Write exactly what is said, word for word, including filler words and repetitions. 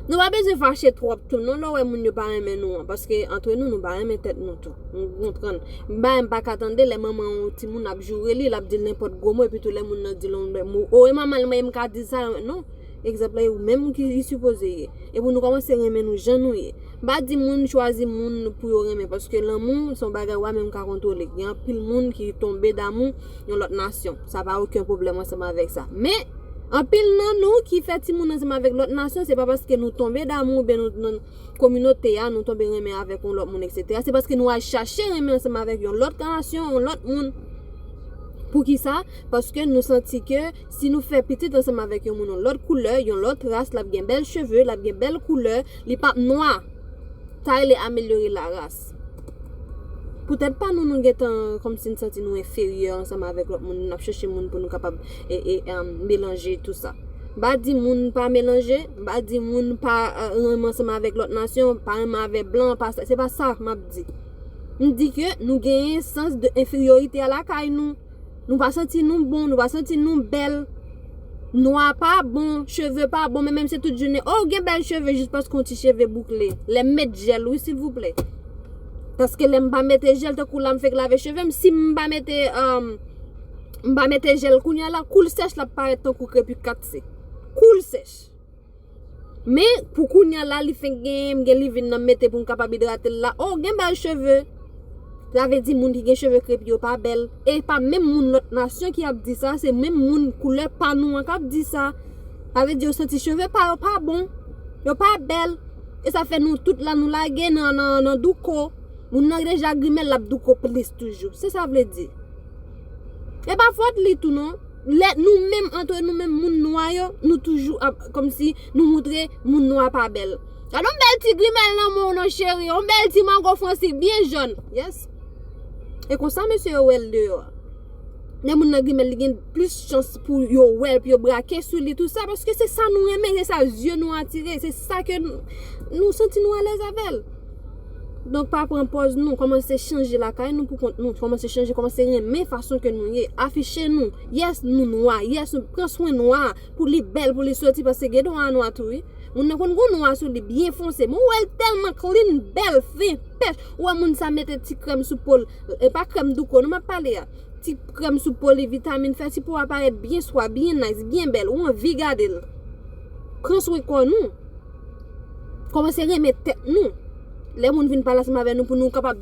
Nou pa bezwen fache twòp tou non, lè w wè moun yo pa renmen nou an, paske antre nou, nou pa renmen tèt nou tou. Nou konprann. M pa, m pa ka tande lè manman yon timoun ap joure li, l ap di l nenpòt gwo mo, epi tou lè moun nan di l yon bèl mo, o, e manman l, mwen, m ka di sa, non. Egzanp la, e ou menm ki li sipoze ye. E pou nou kòmanse renmen nou jan nou ye. M pa di moun chwazi moun pou yo renmen, paske lanmou se yon bagay ou pa menm ka kontwole. Gen anpil moun ki tonbe damou yon lòt nasyon. Sa pa okenn pwoblèm ansanm avèk sa. Men, anpil nan nou ki fè timoun ansanm avèk lòt nasyon, se pa paske nou tonbe damou oubyen nou nan kominote a, nou tonbe renmen avèk yon lòt moun, etsetera. Se paske nou al chache renmen ansanm avèk yon lòt nasyon, yon lòt moun. Poukisa? Paske nou santi ke si nou fè pitit ansanm avèk yon moun yon lòt koulè, yon lòt ras, l ap gen bèl cheve, l ap gen bèl koulè, li p ap nwa. Sa rele amelyore laras. Poutèt pa nou, nou gentan kòmsi n santi nou enferyè ansanm avèk lòt moun, n ap chèche moun pou nou kapab e, e, em, melanje tou sa. M pa di moun pa melanje, m pa di moun pa, eh, renmen ansanm avèk lòt nasyon, pa renmen avèk blan, pa sa, se pa sa m ap di. M di ke nou genyen sans de enferiorite a lakay nou. Nou pa santi nou bon, nou pa santi nou bèl. Nwa pa bon, cheve pa bon, men menm se tout jounen, oh, ou gen bèl cheve jis paske yon ti cheve boukle. Lè m met jèl, wi, silvouplè. Paske lè m pa mete jèl, tankou la m fèk lave cheve m, si m pa mete, um, m pa mete jèl kounye a la, kou l sèch, l ap parèt tankou krepi katse. Kou l sèch. Men, pou kounye a la, li fenk genyen, m gen livin nan m mete pou m kapab idrate l la. Oh, gen bèl cheve. Sa vle di moun ki gen cheve krepi yo pa bèl. E pa menm moun lòt nasyon ki ap di sa, se menm moun koulè pa nou an k ap di sa. Sa vle di yo santi cheve pa yo pa bon. Yo pa bèl. E sa fè nou tout la nou lage nan, nan, nan douko. Moun nan deja grimèl, l ap douko plis toujou. Se sa vle di. E pa fòt li tou non. Lè nou menm, antre nou menm, moun nwa yo, nou toujou ap, kòmsi nou moutre moun nwa pa bèl. Gade yon bèl ti grimèl nan men w non, cheri. Yon bèl ti mango fransik byen jòn. Yes. E konsa mesye yo wè l deyò a. Lè moun nan grimèl, li gen plis chans pou yo wè l, pou yo brake sou li, tou sa, paske se sa nou renmen, se sa zye nou atire, se sa ke nou, nou santi nou alèz avè l. Donk, pa pran pòz nou, kòmanse chanje lakay nou pou kont nou, kòmanse chanje, kòmanse renmen fason ke nou ye, afiche nou, yes, nou nwa, yes, nou pran swen nwa, pou li bèl, pou li soti, paske gen nwa nwa tou, wi. Moun nan konn gon nwa sou li, byen fonse, men ou wè l tèlman clean, bèl, fen, pèch, ou wè moun sa mete ti krèm sou po l, e pa krèm douko, non, m ap pale a. Ti krèm sou po li, vitamin, fè ti po a parèt byen swa, byen nice, byen bèl, ou anvi gade l. Pran swen kò nou. Kòmanse renmen tèt nou. Lè moun vin pale ansanm avè nou pou nou kapab